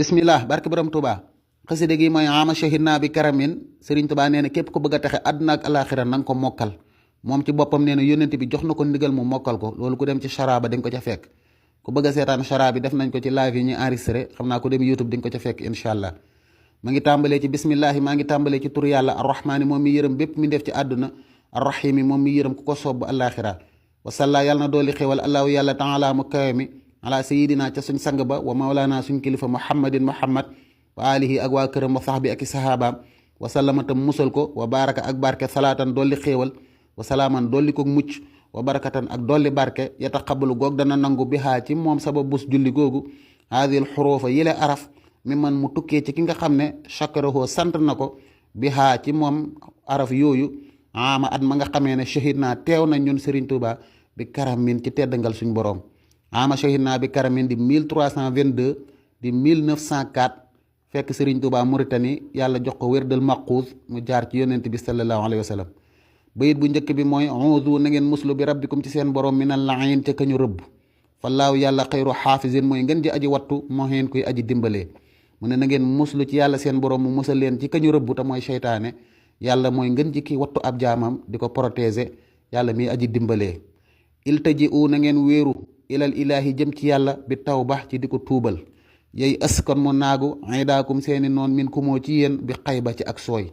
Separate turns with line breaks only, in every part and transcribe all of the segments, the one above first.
bismillah barke borom Touba xasida gi mooy ama shahid naa bi karamin Serigne Touba nee na képp ko bëgg a texe àdduna ak alaxira na nga ko mokkal moom ci boppam nee na yónnent bi jox na ko ndigal mu mokkal ko loolu ku dem ci charaba di nga ko ca fekk ku bëgg a seetaan charaba bi def nañ ko ci live yi ñuy enregistré xam naa ko dem YouTube di nga ko ca fekk incha allah ma ngi tàmbalee ci bismillahi maa ngi tàmbalee ci tur yàlla arrahmaani moom mi yërëm bépp mi def ci àdduna arrahimi moom mi yërëm ku ko soob bu alaxira wasalla yàlla na dooli xéwal allahu yàlla taala mu kawe mi ala sayidina ca suñ sang ba wa mawlana suñ kilifa muhammadin muhammad wa alihi ak waa këram wa saxbi ak i sahabaam wa sallama tam musal ko wa baraka ak barke salaatan dolli xéewal wa salaaman dolli ko mucc wa barakatan ak dolli barke yataqabbalu goog dana nangu bihaa ci moom sabab bus julli googu haadil xuruufa yile araf mi man mu tukkee ci ki nga xam ne chakarahoo sant na ko bihaa ci moom araf yooyu ama at ma nga xamee ne shahid naa teew na ñun Serigne Touba bi karamin ci teddangal suñ boroom ama shahid naa bi karamin di 1322 di 1904 fekk Serigne Touba Mauritanie yàlla jox ko wérdal maquus mu jaar ci yonent bi sallallahu alayhi wa sallam bayit bu njëkk bi mooy uzu na ngeen muslu bi rabbikum ci seen borom minal la'in ca kañu rëbb fallaahu yàlla xayru xaafisin mooy ngeen ji aji wattu moo ngeen koy aji dimbalee mu ne na ngeen muslu ci yàlla seen borom mu musal leen ci kañu rëbb te mooy seytaane yàlla mooy ngeen ji ki wattu ab jaamam di ko protéger yàlla miy aji dimbalee iltaji'u na ngeen wéeru ilal ilaahi jëm ci yàlla bi tawba ci di ko tuubal yey ës kon mu naagu aydaakum seeni noon min ku moo ci yéen bi xayba ci ak sooy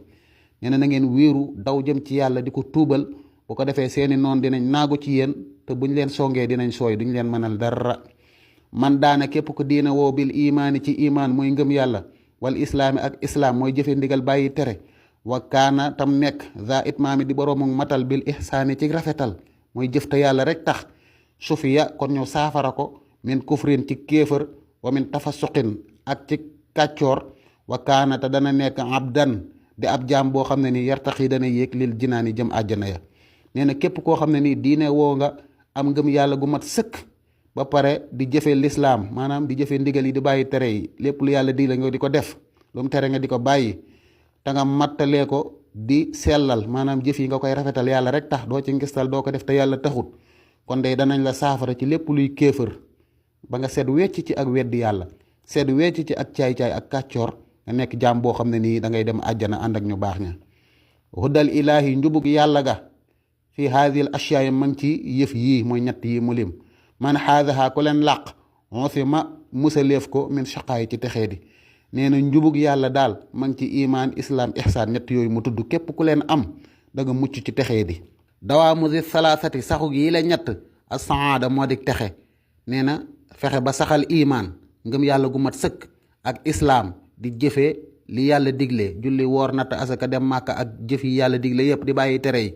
nee na ngeen wéeru daw jëm ci yàlla di ko tuubal bu ko defee seeni noon dinañ naagu ci yéen te buñ leen songee dinañ sooy duñ leen mënal dara man daana képp ko diina woo bil imaani ci imaan mooy ngëm yàlla wal islaami ak islaam mooy jëfe ndigal bàyyi tere wa kaana tam nekk za itmaami di boroomu matal bil ihsaani ci rafetal mooy jëf te yàlla rek tax sufiya kon ñëw saafara ko min kufrin ci kéefër wa min tafasuqin ak ci kàccoor wa kaana te dana nekk abdan di ab jaam boo xam ne nii yartaxi dana yéeg lil jinaani jëm àjjana ya nee na képp koo xam ne nii diine woo nga am ngëm yàlla gu mat sëkk ba pare di jëfe lislaam maanaam di jëfe ndigal yi di bàyyi tere yi lépp lu yàlla digle nga di ko def lu mu tere nga di ko bàyyi te nga mattalee ko di sellal maanaam jëf yi nga koy rafetal yàlla rek tax doo ci ngistal doo ko def te yàlla taxut kon day danañ la saafara ci lépp luy kéefër ba nga seet wecc ci ak weddi yàlla seet wecc ci ak caay-caay ak kàccoor nga nekk jaam boo xam ne nii da ngay dem àjjana ànd ak ñu baax ña huddal ilaahi njubug yàlla ga fii haadil ashyaay ma ngi ci yëf yii mooy ñett yi mu lim man xaadaha ku leen làq onsi ma musaleef ko min shaqaay ci texee di nee na njubug yàlla daal ma ngi ci imaan islaam ihsaan ñett yooyu mu tudd képp ku leen am da nga mucc ci texee di dawaa musi salaasati saxug yi la ñett as saada moo di texe nee na fexe ba saxal imaan ngëm yàlla gu mat sëkk ak islaam di jëfee li yàlla digle julli woor natt asaka dem màkka ak jëf yi yàlla digle yépp di bàyyi tere yi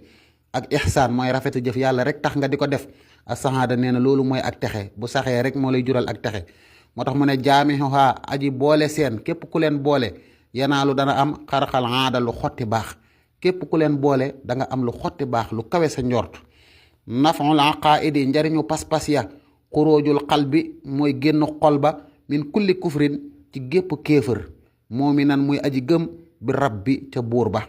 ak ihsaan mooy rafetu jëf yàlla rek tax nga di ko def as saada nee na loolu mooy ak texe bu saxee rek moo lay jural ak texe moo tax mu ne jaamixuhaa aji boole seen képp ku leen boole yanaalu dana am xarxal aada lu xotti baax képp ku leen boole da nga am lu xotti baax lu kawe sa njort naful aqaidi njariñu pas-pas ya xuróojul xal bi mooy génn xol ba min kulli kufrin ci gépp kéefër moomi nan muy aji gëm bi rab bi ca buur ba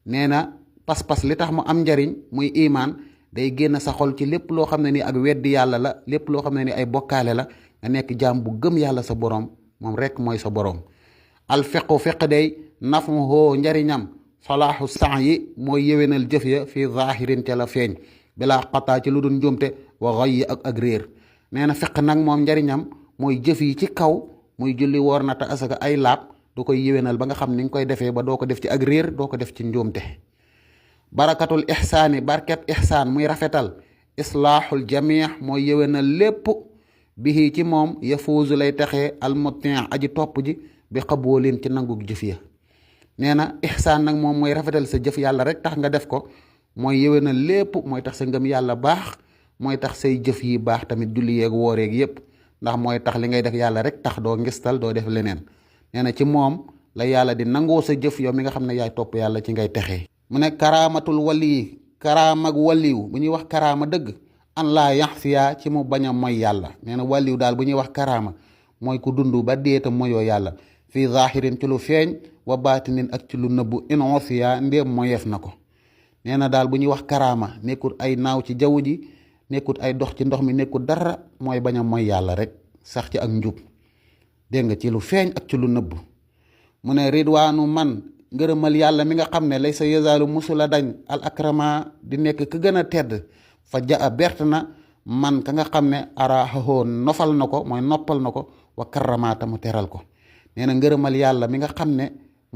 nee na pas-pas li tax mu am njariñ muy imaan day génn sa xol ci lépp loo xam ne ni ak weddi yàlla la lépp loo xam ne ni ay bokkaale la nga nekk jaam bu gëm yàlla sa boroom moom rekk mooy sa boroom al fiqu fiq day nafu hoo njariñam salaaxu san yi mooy yéwénal jëf ya fii zaahirin ca la feeñ bilaa xataa ci lu dul njuumte wa xay yi ak réer nee na fiq nag moom njariñam mooy jëf yi ci kaw muy julli woor nata asaka ay laab du koy yéwénal ba nga xam ni nga koy defee ba doo ko def ci ak réer doo ko def ci njuumte barakatul ihsaani barkeb ihsaan muy rafetal islaaxul jamii mooy yéwénal lépp bihi ci moom yafuuzu lay texee almutin aji topp ji bi xaboolin ci nangu jëf ya nee na ihsaan nag moom mooy rafetal sa jëf yàlla rek tax nga def ko mooy yéwénal lépp mooy tax sa ngëm yàlla baax mooy tax say jëf yi baax tamit julli yeeg wooreeg yépp ndax mooy tax li ngay def yàlla rek tax doo ngistal doo def leneen nee na ci moom la yàlla di nangoo sa jëf yow mi nga xam ne yaay topp yàlla ci ngay texee mu ne karaamatul wali yi karaamag waliw bu ñuy wax karaama dëgg an laa yaxsiya ci mu bañ a moy yàlla nee na waliw daal bu ñuy wax karaama mooy ku dund ba deeta moyoo yàlla fii zahirin ci lu feeñ wa baatinin ak ci lu nëbbu in osiya ndéem moyeef na ko nee na daal bu ñuy wax karaama nekkul ay naaw ci jaww ji nekkut ay dox ci ndox mi nekkut dara mooy bañ a moy yàlla rek sax ci ak njub dégg nga ci lu feeñ ak ci lu nëbb mu ne ridwaanu man ngërëmal yàlla mi nga xam ne lay sa yezaalu musula dañ al akrama di nekk ka gën a tedd fa ja a bert na man ka nga xam ne araxahoo nofal na ko mooy noppal na ko wa karamaata mu teral ko nee na ngërëmal yàlla mi nga xam ne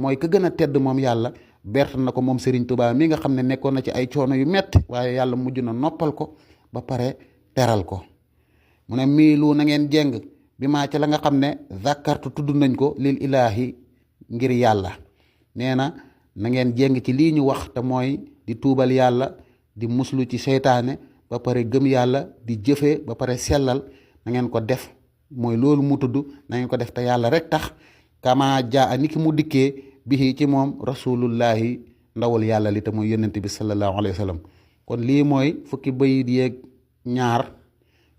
mooy ka gën a tedd moom yàlla bert na ko moom Serigne Touba mi nga xam ne nekkoon na ci ay coono yu metti waaye yàlla mujj na noppal ko ba pare teral ko mu ne miilu na ngeen jeng bi maa ci la nga xam ne zakartu tudd nañ ko lil ilaahi ngir yàlla nee na ngeen jéng ci lii ñu wax te mooy di tuubal yàlla di muslu ci seytaane ba pare gëm yàlla di jëfe ba pare sellal na ngeen ko def mooy loolu mu tudd na ngeen ko def te yàlla rek tax kama jaa ni ki mu dikkee bihi ci moom rasulullahi ndawul yàlla li te mooy yonent bi sallallahu alayhi wa sallam kon lii mooy fukki bayit yeeg ñaar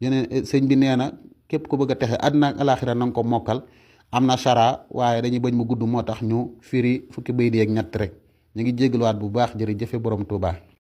yeneen sëñ bi nee na képp ku bëgg a texe àddina ak alaaxira na nga ko mokkal am na chara waaye dañuy bañ mu gudd moo tax ñu firi fukki bayit yeeg ñett rek ñu ngi jégaluwaat bu baax jërëjëfe borom Tuubaa